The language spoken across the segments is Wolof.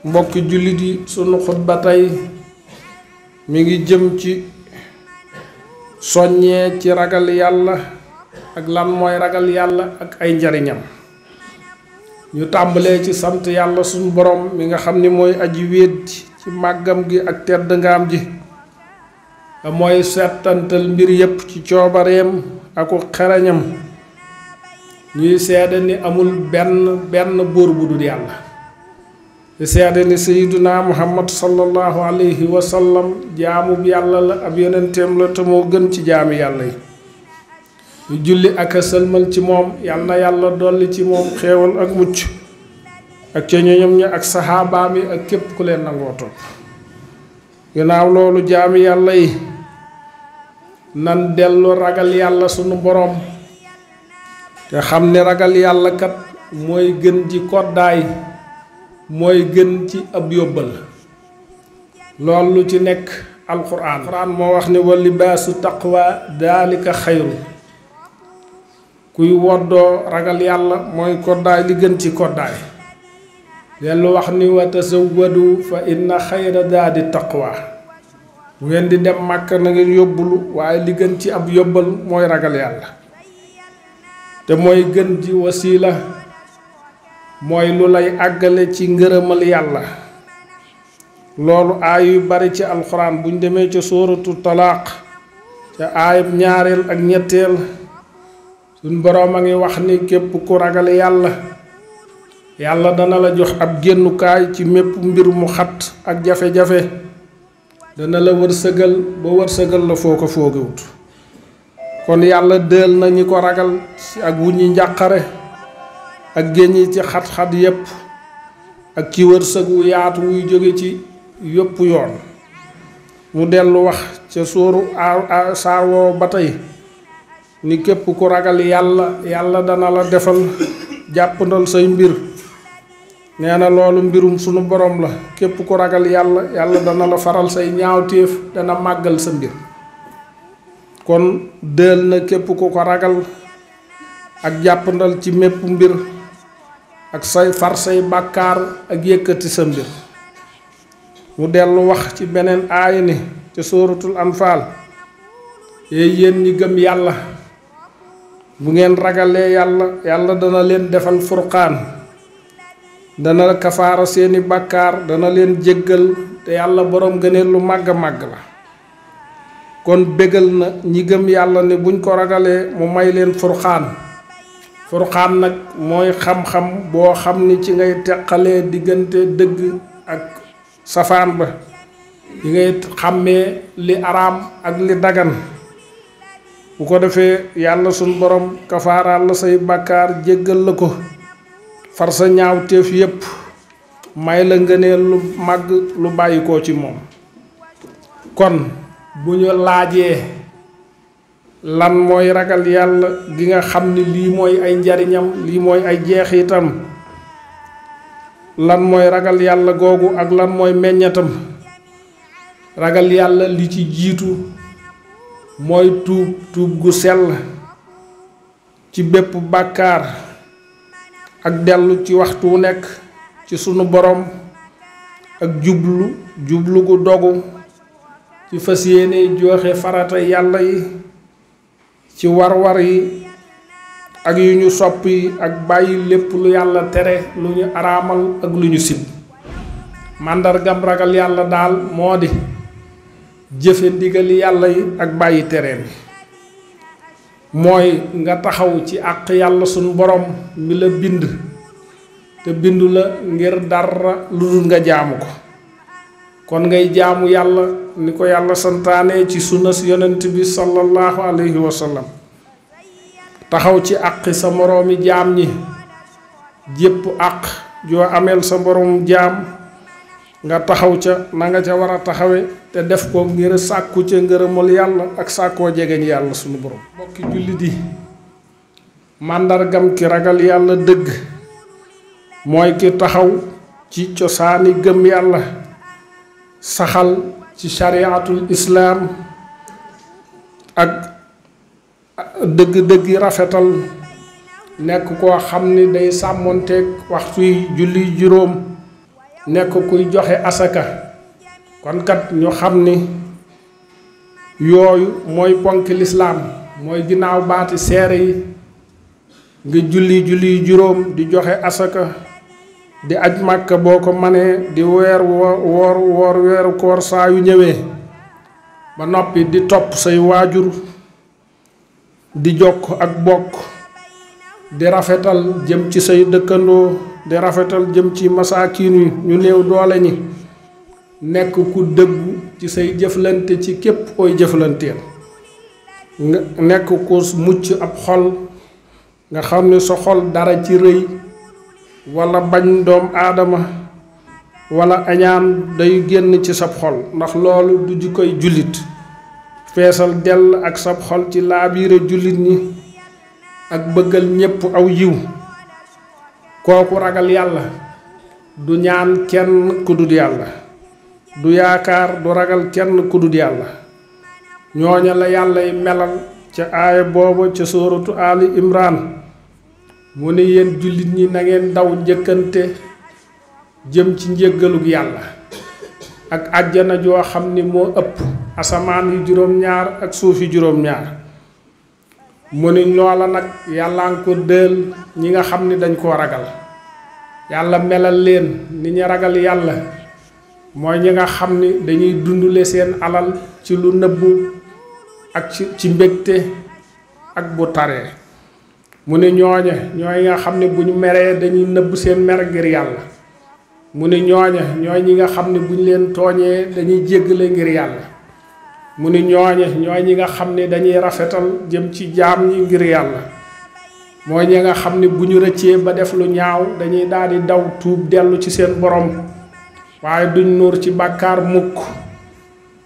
mbokki jullit yi sunu xutba tey mi ngi jëm ci soññee ci ragal yàlla ak lan mooy ragal yàlla ak ay njariñam. ñu tàmbalee ci sant yàlla sunu borom mi nga xam ni mooy aji wéet ci màggam gi ak tedd ngaam ji te mooy settantal mbir yépp ci coobareem aku xereñam. ñuy seede ni amul benn buur bu dul yàlla di seede ni sayyiduna muhammad sallallahu alayhi wa sallam jaamu bi yàlla la ab yonenteem la te moo gën ci jaami yàlla yi. ñu julli ak a sëlmal ci moom yal na yàlla dolli ci moom xéewal ak mucc ak ca ñoñom ña ak saxaabaam yi ak képp ku leen nangoo topp. ginnaaw loolu jaami yàlla yi nan dellu ragal yàlla sunu boroom te xam ni ragal yàlla kat mooy gën ci koddaay mooy gën ci ab yóbbal. loolu ci nekk alquran moo wax ni wa libaasu taqwa daalika xayru. kuy woddoo ragal yàlla mooy koddaay li gën ci koddaay. dellu wax ni wa tasawwadu fa inna xayra daadi taqwa. bu ngeen di dem màkk na ngeen yóbbulu waaye li gën ci ab yóbbal mooy ragal yàlla te mooy gën ci wasiila mooy lu lay àggale ci ngërëmal yàlla. loolu aay yu bari ci alxuraan buñ demee ca sóoratu talaaq ca aayab ñaareel ak ñetteel suñ boroom a ngi wax ni képp ku ragal yàlla yàlla dana la jox ab génnukaay ci mépp mbir mu xat ak jafe-jafe. dana la wërsëgal ba wërsëgal la foo ko foogewut. kon yàlla dël na ñi ko ragal ci ak wuññi njàqare ak génn ci xat-xat yépp ak ci wërsëgu yaatu wuy jóge ci yépp yoon. mu dellu wax ca sóoru saarwoo ba tey ni képp ku ragal yàlla dana la defal jàppandal say mbir. nee na loolu mbirum sunu borom la képp ku ragal yàlla dana la faral say ñaawteef dana màggal sa mbir. kon dël na képp ku ko ragal ak jàppandal ci mépp mbir ak say far say bàkkaar ak yëkkati sa mbir. mu dellu wax ci beneen aaya ni ca sóoratul anfaal yéen ñi gëm yàlla bu ngeen ragalee yàlla dana leen defal furqaan dana kafaara seeni bàkkaar dana leen jéggal te yàlla boroom gëneel lu màgg màgg la. kon bégal na ñi gëm yàlla ne buñ ko ragalee mu may leen furqaan nag mooy xam-xam boo xam ni ci ngay teqalee diggante dëgg ak safaan ba yi ngay xàmmee li araam ak li dagan. bu ko defee yàlla suñ borom kafaaraal la say bàkkaar jéggal la ko far sa ñaaw téef yépp may la ngëneel lu màgg lu bàyyi koo ci moom. kon bu ñu laajee lan mooy ragal yàlla gi nga xam ni lii mooy ay njariñam lii mooy ay jeexitam lan mooy ragal yàlla googu ak lan mooy meññatam. ragal yàlla li ci jiitu mooy tuub gu sell ci bépp bàkkaar ak dellu ci waxtu wu nekk ci sunu borom ak jublu gu dogu ci fas yéene joxe farata yàlla yi ci war-war yi ak yu ñu sopp yi ak bàyyi lépp lu yàlla tere lu ñu araamal ak lu ñu sib. màndargam ragal yàlla daal moo di jëfe ndigali yàlla yi ak bàyyi tereem yi. mooy nga taxaw ci àq yàlla sunu borom mi la bind te bindu la ngir dara lu dul nga jaamu ko. kon ngay jaamu yàlla ni ko yàlla santaane ci sunna si yonent bi sallallahu alayhi wa sallam. taxaw ci àqi sa moroomi jaam ñi jépp àq joo ameel sa moroom jaam nga taxaw ca na nga ca war a taxawe te def ko ngir sàkku ca ngërëmal yàlla ak sàkkoo jegeñ yàlla sunu borom. mbokki jullit yi màndargam ki ragal yàlla dëgg mooy ki taxaw ci cosaani gëm yàlla saxal ci shariatul islaam ak dëgg-dëggi rafetal nekk koo xam ni day sàmmonteeg waxtu yi julli juróom nekk kuy joxe asaka kon kat ñu xam ni yooyu mooy ponk lislaam mooy ginnaaw baati seere yi nga julli juróom di joxe asaka di aj màkka boo ko manee di woor weeru koor saa yu ñëwee ba noppi di topp say waajur di jokk ak bokk di rafetal jëm ci say dëkkandoo di rafetal jëm ci masaakiin yi ñu néew doole ñi nekk ku dëggu ci say jëflante ci képp koy jëflanteel nga nekk ku mucc ab xol nga xam ne sa xol dara ci rëy wala bañ doom aadama wala añaan day génn ci sab xol ndax loolu du ji koy jullit feesal dell ak sab xol ci laabiire jullit ñi ak bëggal ñépp aw yiw kooku ragal yàlla du ñaan kenn ku dul yàlla du yaakaar du ragal kenn ku dul yàlla ñooña la yàllay melal ca aaya booba ca sóoratu Ali Imran mu ne yéen jullit ñi na ngeen daw njëkkante jëm ci njéggalug yàlla ak àjjana joo xam ni moo ëpp asamaan yu juróom-ñaar ak suuf yu juróom-ñaar mu ni loola nag yàlla nga ko dël ñi nga xam ni dañ koo ragal yàlla melal leen ni ñu ragal yàlla mooy ñi nga xam ni dañuy dundule seen alal ci lu nëbbu ak ci mbégte ak bu taree mu ne ñooñe ñooy nga xam ne bu ñu meree dañuy nëbb seen mer ngir yàlla mu ne ñooñe ñooy ñi nga xam ne bu ñu leen tooñee dañuy jéggale ngir yàlla mu ne ñooñe ñooy ñi nga xam ne dañuy rafetal jëm ci jaam ñi ngir yàlla mooy ñi nga xam ne bu ñu rëccee ba def lu ñaaw dañuy daal di daw tuub dellu ci seen borom waaye duñ nuur ci bàkkaar mukk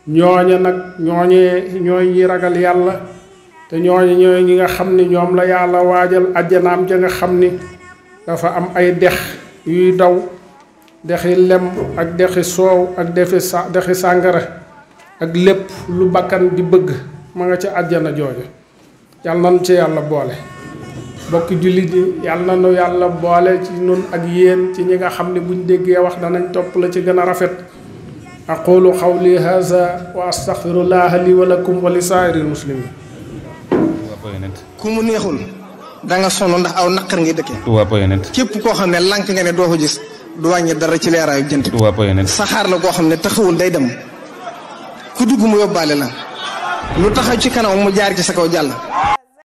ñooñe nag ñooy ñi ragal yàlla te ñooñu ñooy ñi nga xam ni ñoom la yàlla waajal àjjanaam ja nga xam ni dafa am ay dex yuy daw dexi lem ak dexi soow ak dexi sàngara ak lépp lu bakkan di bëgg ma nga ca àjjana jooju yàlla nañu ci yàlla boole bokki jullit yi yàlla nañu yàlla boole ci nun ak yéen ci ñi nga xam ne buñ déggee wax danañ topp la ci gën a rafet aqulu qawli haza wa astaghfirullaha li wa lakum wa li saa'iril muslimin ku mu neexul da nga sonn ndax aw naqar ngay dëkke képp koo xam ne lànk nga ne doo ko gis du wàññi dara ci leeraayu jant saxaar la koo xam ne taxawul day dem ku dugg mu yóbbaale la lu taxaw ci kanam mu jaar ci sa kaw jàll